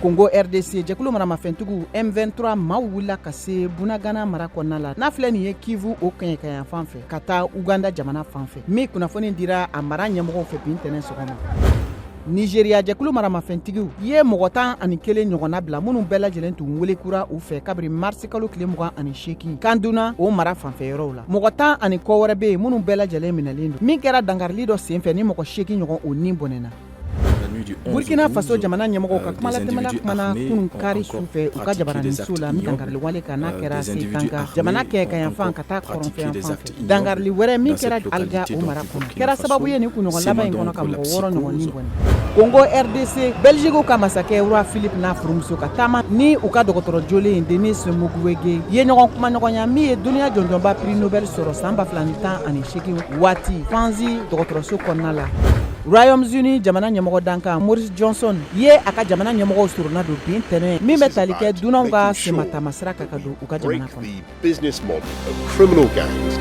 Congo RDC, jɛkulu maramafɛntigiw M23 maaw wulila ka se Bunagana mara kɔnɔna la, n'a filɛ nin ye Kivu o kɛɲɛkayan fan fɛ ka taa Uganda jamana fan fɛ, min kunnafoni dira a mara ɲɛmɔgɔw fɛ bi ntɛnɛn sɔgɔma. Nigeria, jɛkulu maramafɛntigiw ye mɔgɔ 11 ɲɔgɔnna bila, minnu bɛɛ lajɛlen tun wele kura u fɛ kabiri marisi kalo tile 28 Kaduna o mara fanfɛ yɔrɔw la. Mɔgɔ tan ani kɔ wɛrɛ bɛ yen minnu bɛɛ lajɛlen minɛlen don, min kɛra dankarili dɔ senfɛ ni mɔgɔ 8 ɲɔgɔn o ni bɔnɛna. Burkina Faso jamana ɲɛmɔgɔw ka kumalatɛmɛla kumana kunun kari su fɛ u ka jabaraninso la, min dankarili wale kan n'a kɛra Sitanga jamana kɛɲɛkayanfan ka taa kɔrɔnfɛyanfan fɛ. Dankarili wɛrɛ min kɛra Alga o mara kɔnɔ kɛra sababu ye nin kunɲɔgɔn laban in kɔnɔ ka mɔgɔ 6 ɲɔgɔn ni bɔnɛ. Congo RDC, Belgique ka masakɛ roi Philippe n'a furumuso ka taama ni u ka dɔgɔtɔrɔ jolen Denis Mukwege ye ɲɔgɔn kumaɲɔgɔnya, min ye dunuya jɔnjɔnba prix Nobel sɔrɔ san 2018 waati, Panzi dɔgɔtɔrɔso kɔnɔna la. Royaume-Uni jamana ɲɛmɔgɔ dankan Boris Johnson ye a ka jamana ɲɛmɔgɔw soronna don bi ntɛnɛn, min bɛ tali kɛ dunanw ka senma taamasira kan ka don u ka jamana kɔnɔ. Business model of criminal gangs.